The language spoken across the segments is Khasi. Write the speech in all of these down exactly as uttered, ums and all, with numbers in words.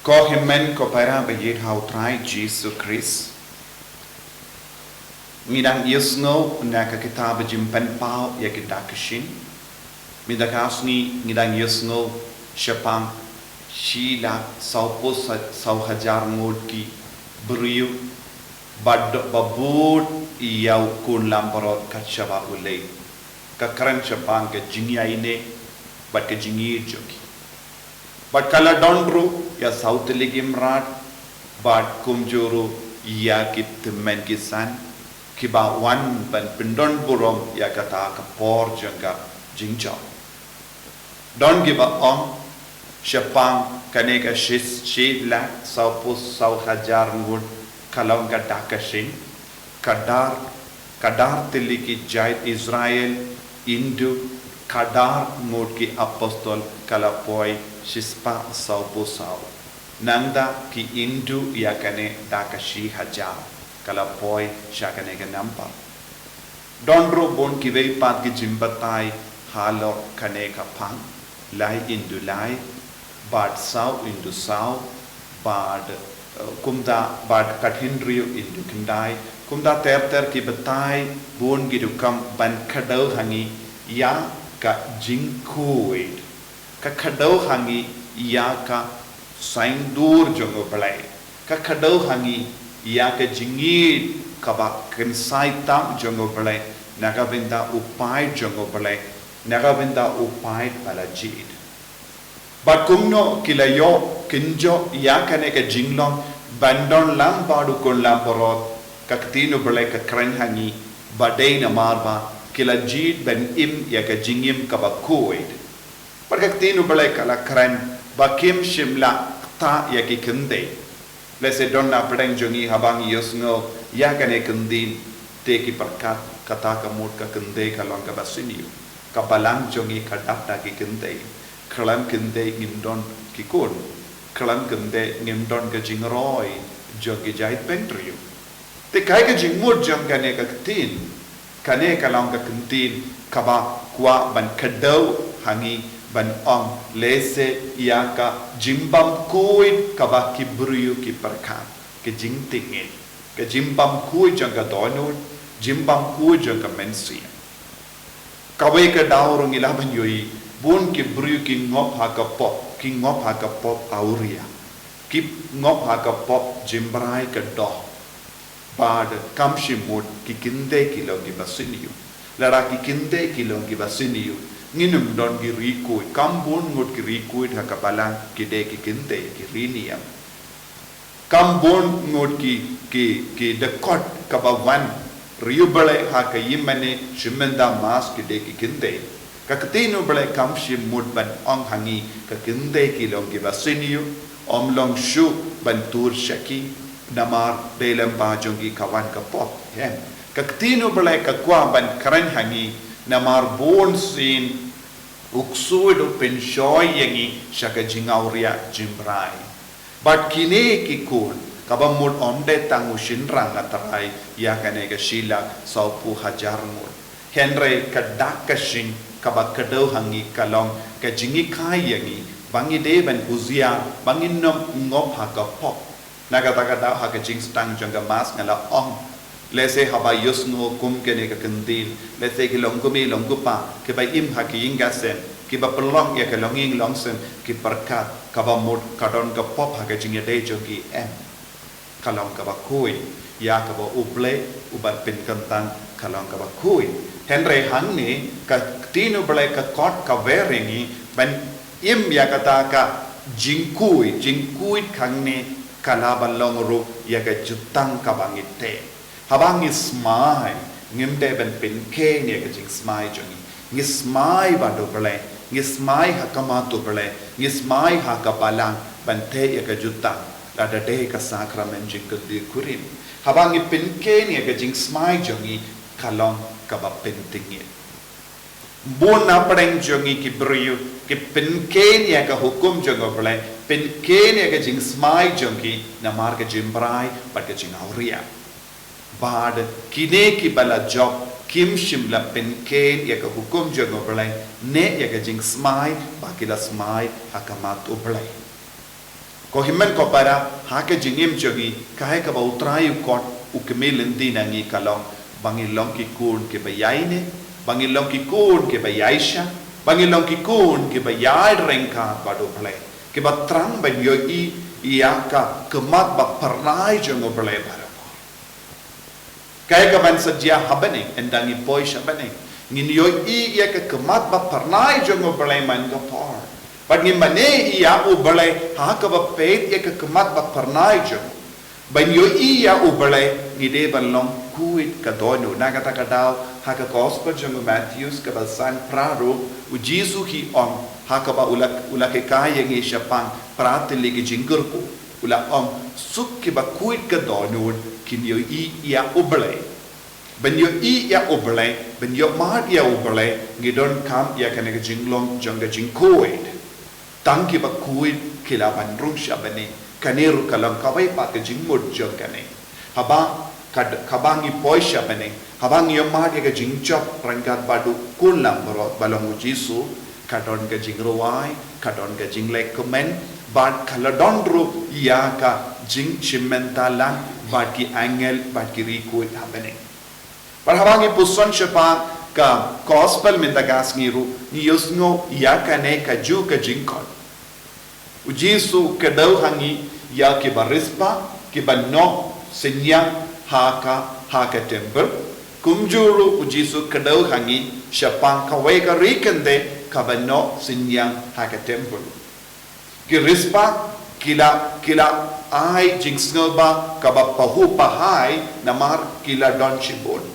Ko hynmen ko para ba ïeit ha u Trai Jisu Khrist. Ngi dang ïohsngew na ka kitab Jingpynpaw ïa ki dak ki shin. Mynta ka sngi ngi dang ïohsngew shaphang shi lak sawphew sa-, saw hajar ngut ki briew ba do-, ba bud ïa u khun langbrot kat shaba u leit. Ka kren shaphang ka jingïaineh bad ka jingïeit jong ki. Bad ka la don ruh ïa saw tylli ki mrad bad kumjuh ruh ïa ki tymmen ki san kiba wan ban pyndon burom ïa kata ka por jong ka jingjop. Don kiba ong shaphang kane ka shi, shi lak sawphew saw hajar ngut ka long ka dak ka shin, ka dar, ka dar tylli ki jait Israel, yndu, ka dar ngut ki apostol ka la poi shispah sawphew saw. Nangta ki yndu ïa kane dak ka shi hajar ka la poi sha kane ka nambar. Don ruh bun kiwei pat ki jingbatai halor kane ka phang, lai yndu lai, bad saw yndu saw, bad, eh, kumta bad khathynriew yndu khyndai, kumta ter ter ki batai bun ki dukam ban kdew ha ngi ïa ka jingkhuid. Ka kdew ha ngi ïa ka saiñdur jong U Blei. Ka kdew ha ngi ïa ka jingïeit kaba kynsai tam jong U Blei, na ka bynta u paid jong U Blei, na ka bynta u paid ba la jied. Bad kumno ki la ïoh kynjoh ïa kane ka jinglong ban don lang bad u khun langbrot, ka ktien U Blei ka kren ha ngi, ba dei namar ba ki la jied ban im ïa ka jingim kaba khuid. Bad ka ktien U Blei ka la kren ba kim shym la kta ïa ki kynthei. Lehse don na pdeng jong ngi haba ngi ïohsngew ïa kane ka ktien te ki pyrkhat kata ka mut ka kynthei ka long kaba sniew. Ka balang jong ngi ka dap na ki kynthei. Khlem kynthei ngim don ki khun. Khlem kynthei ngim don ka jingroi jong ki jaitbynriew. Te kaei ka jingmut jong kane ka ktien, kane ka long ka ktien kaba kwah ban kdew ha ngi ban ong lehse ïa ka jingbymkhuid kaba ki briew ki pyrkhat, ka jingtieng, ka jingbymkhuid jong ka dohnud, jingbymkhuid jong ka mynsiem. Kawei ka daw ruh ngi lah ban ïohi, bun ki briew ki ngop ha ka pop, ki ngop ha ka pop awria. Ki ngop ha ka pop jingbrai ka doh. Bad kam shym mut ki kynthei ki long kiba sniew. Lada ki kynthei ki long kiba sniew, ngin ym don ki riewkhuid, kam bun ngut ki riewkhuid ha ka balang ki dei ki kynthei ki riewniam. Kam bun ngut ki, ki, ki dkhot kaba wan riewblei ha ka ïingmane shim bynta mass ki dei ki kynthei. Ka ktien U Blei kam shym mut ban ong ha ngi ka kynthei ki long kiba sniew, ym long shuh ban tur sha ki, namar dei lyngba jong ki ka wan ka pop. Em. Ka ktien U Blei ka kwah ban kren ha ngi, namar bunsien u ksuid u pynshoi ïa ngi sha ka jingawria jingbrai. Bad kine ki khun, kaba mut ym dei tang u shynrang nga trai ïa kane ka shi lak sawphew hajar ngut. Hynrei ka dak ka shin kaba kdew ha ngi ka long ka jinghikai ïa ngi ba ngi dei ban kuziar, ba ngin ym ngop ha ka pop. Na kata ka daw ha ka jingstad jong ka mass nga la ong, lehse haba ïohsngew kum kane ka ktien, lehse ki long kmie long kpa kiba im ha ka ïing ka sem, kiba pynlong ïa ka longïing longsem, ki pyrkhat kaba mut ka don ka pop ha ka jingïadei jong ki. Em. Ka long kaba khuid, ïa kaba U Blei u ban pynkyntang ka long kaba khuid. Hynrei hangne ka ktien U Blei ka khot ka wer ïa ngi ban im ïa kata ka jingkhuid, jingkhuid hangne ka lah ban long ruh ïa ka jutang kaba ngi teh. Haba ngi smai, ngim dei ban pynkheiñ ïa ka jingsmai jong ngi. Ngi smai bad U Blei, ngi smai ha khmat U Blei, ngi smai ha ka balang ban teh ïa ka jutang, lada dei ka sakramen jingkylli kurim. Haba ngi pynkheiñ ïa ka jingsmai jong ngi ka long kaba pynthikna. Bun na pdeng jong ngi ki briew ki pynkheiñ ïa ka hukum jong U Blei, pynkheiñ ïa ka jingsmai jong ki namar ka jingbrai bad ka jingawria. Bad kine kiba la jop kim shym la pynkheiñ ïa ka hukum jong U Blei ne ïa ka jingsmai ba ki la smai ha khmat U Blei. Ko hynmen ko para, ha ka jingim jong ngi, kaei kaba U Trai u khot, u kmie lynti na ngi ka long ba ngin long ki khun kiba ïaineh, ba ngin long ki khun kiba ïaishah, ba ngin long ki khun kiba ïaid ryngkat bad U Blei, kiba thrang ban ïohi ïa ka khmat ba phyrnai jong U Blei baroh. Kaei kaban sa jia ha bneng, ynda ngi poi sha bneng, ngin ïohi ïa ka khmat ba phyrnai jong U Blei man ka por. Bad ngin mane ïa U Blei ha kaba peit ïa ka khmat ba phyrnai jong u. Ban ïohi ïa U Blei, ngi dei ban long khuid ka dohnud. Na kata ka daw, ha ka Gospel jong u Mathaios kaba san phra ruh, U Jisu u ong, ha kaba u la, u la hikai ïa ngi shaphang phra tylli ki jingkyrkhu. U la ong, suk kiba khuid ka dohnud kin ïohi ïa U Blei. Ban ïohi ïa U Blei, ban ïohmad ïa U Blei, ngi donkam ïa kane ka jinglong jong ka jingkhuid. Tang kiba khuid ki lah ban rung sha bneng. Kane ruh ka long kawei pat ka jingmut jong kane. Haba, kad-, haba ngi poi sha bneng, haba ngi ïohmad ïa ka jingjop ryngkat bad u khun langbrot ba long U Jisu, ka don ka jingrwai, ka don ka jinglehkmen, bad ka la don ruh ïa ka jingshim bynta lang bad ki angel bad ki riewkhuid ha bneng. Bad haba ngi puson shaphang ka Gospel mynta ka sngi ruh, ngi ïohsngew ïa kane kajuh ka jingkhot. U Jisu u kdew ha ngi ïa kiba riewspah, kiba noh synñiang ha ka, ha ka temple. Kumjuh ruh U Jisu u kdew ha ngi shaphang kawei ka ri kynthei kaba noh synñiang ha ka temple. Ki riewspah, ki la, ki la ai jingsngewbha kaba pahuh pahai, namar ki la don shibun.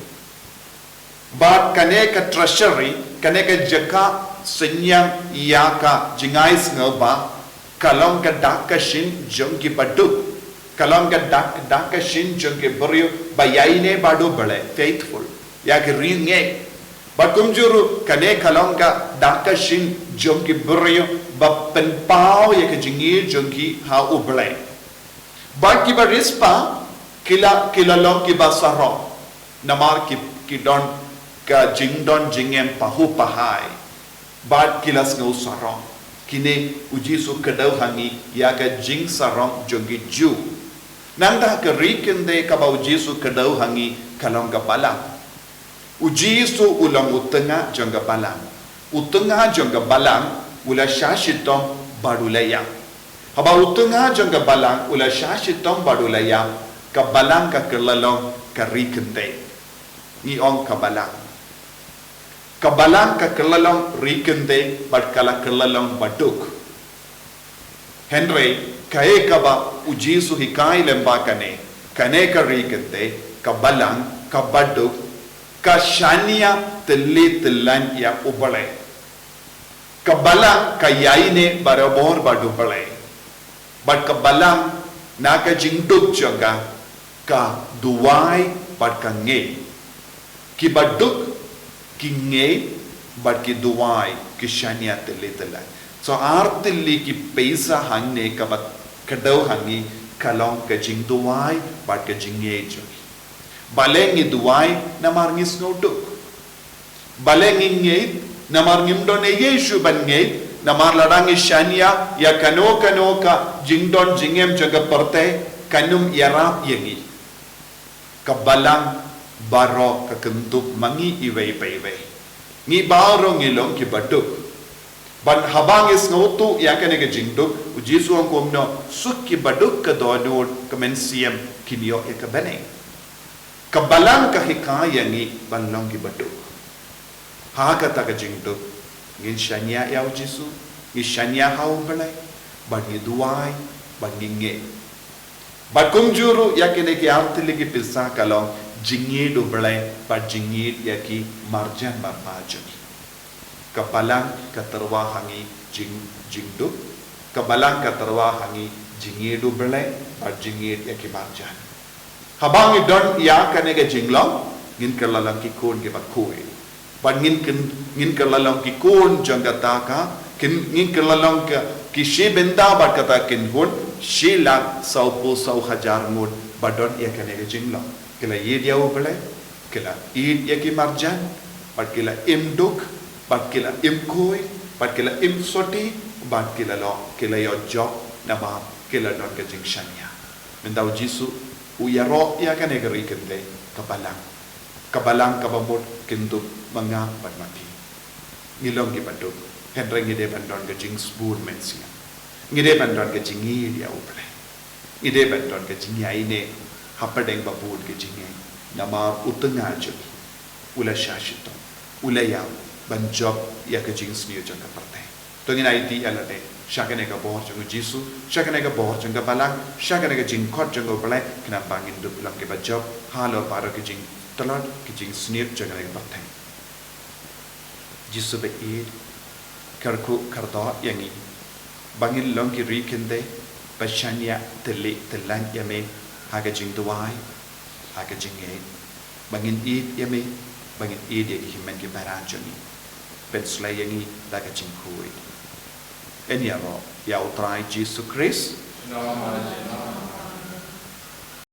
Bad kane ka treasury, kane ka jaka synñiang ïa ka jingai sngewbha, ka long ka dak ka shin jong ki baduk. Ka long ka dak, dak ka shin jong ki briew ba ïaineh bad U Blei, faithful. Ïa ki riewngeit. Bad kumjuh ruh kane ka long ka dak ka shin jong ki briew ba pynpaw ïa ka jingïeit jong ki ha U Blei. Bad kiba riewspah ki la, ki la long kiba sarong. Namar ki, ki don ka jingdon jingem pahuh pahai. Bad ki la sngew sarong. Kine U Jisu u kdew ha ngi ïa ka jingsarong jong ki Jiw. Nangta ka ri kynthei kaba U Jisu u kdew ha ngi ka long ka balang. U Jisu u long u tnga jong ka balang. U tnga jong ka balang u la shah shitom bad u la ïap. Haba u tnga jong ka balang u la shah shitom bad u la ïap, ka balang ka kylla long ka ri kynthei. Ngi ong ka balang. Ka balang ka kylla long ri kynthei bad ka la kylla long baduk. Hynrei kaei kaba U Jisu u hikai lyngba kane, kane ka ri kynthei, ka balang, ka baduk, ka shaniah tylli tyllan ïa U Blei. Ka balang ka ïaineh barabor bad U Blei. Bad ka balang na ka jingduk jong ka, ka duwai bad ka ngeit. Kiba duk, ki ngeit, bad ki duwai, ki shaniah tylli tyllan. So ar tylli ki pisa hangne kaba kdew ha ngi ka long ka jingduwai bad ka jingngeit jong ngi. Balei ngi duwai? Namar ngi sngew duk. Balei ngi ngeit? Namar ngim don ei ei shuh ban ngeit, namar lada ngi shaniah ïa kano kano ka jingdon jingem jong ka pyrthei, kan ym ïarap ïa ngi. Ka balang baroh ka kyntup ma ngi iwei pa iwei. Ngi baroh ngi long kiba duk. Bad haba ngi sngewthuh ïa kane ka jingduk, U Jisu u ong kumno, suk kiba duk ka dohnud, ka mynsiem kin ïoh ïa ka bneng. Ka balang ka hikai ïa ngi ban long kiba duk. Ha kata ka jingduk, ngin shaniah ïa U Jisu, ngi shaniah ha U Blei, bad ngi duwai, bad ngi ngeit. Bad kumjuh ruh ïa kine ki ar tylli ki pisa ka long jingngeit U Blei, bad jingngeit ïa ki marjan marpa jong ngi. Ka balang ka tyrwa ha ngi jing, jingduk, ka balang ka tyrwa ha ngi jingngeit U Blei, bad jingngeit ïa ki marjan. Haba ngi don ïa kane ka jinglong, ngin kylla long ki khun kiba khuid. Bad ngin kyn, ngin kylla long ki khun jong kata ka, kin, ngin kylla long ka, ki shi bynta bad kata ki khun, shi lak sawphew saw hajar ngut, ba don ïa kane ka jinglong. Ki la ïeit ïa U Blei, ki la ïeit ïa ki marjan, bad ki la im duk, bad ki la im khuid, bad ki la im soti, bad ki la long, ki la ïoh jop, namar ki la don ka jingshaniah. Mynta u Jisu u ïaroh ïa kane ka ri kynthei ka balang. Ka balang kaba mut kin dup ma nga bad ma phi. Ngi long kiba dup, hynrei ngi dei ban don ka jingsbun mynsiem. Ngi dei ban don ka jingïeit ïa U Blei. Ngi dei ban don ka jingïaineh hapdeng ba bun ka jingïeit. Namar u tnga jong ngi u la shah shitom, u la ïap ban jop ïa ka jingsniew jong ka pyrthei. To ngin aiti ïa lade sha kane ka bor jong u Jisu, sha kane ka bor jong ka balang, sha kane ka jingkhot jong U Blei, khnang ba ngin dup long kiba jop halor baroh ki jingtlot, ki jingsniew jong kane ka pyrthei. Jisu ba ïeit, kyrkhu kyrdoh ïa ngi ba ngin long ki ri kynthei ba shaniah tylli tyllan ïa me ha ka jingduwai, ha ka jingngeit, ba ngin ïeit ïa me, ba ngin ïeit ïa ki hynmen ki para jong ngi. Pynslei ïa ngi da ka jingkhuid. Yn ïaroh ïa U Trai Jisu Khrist.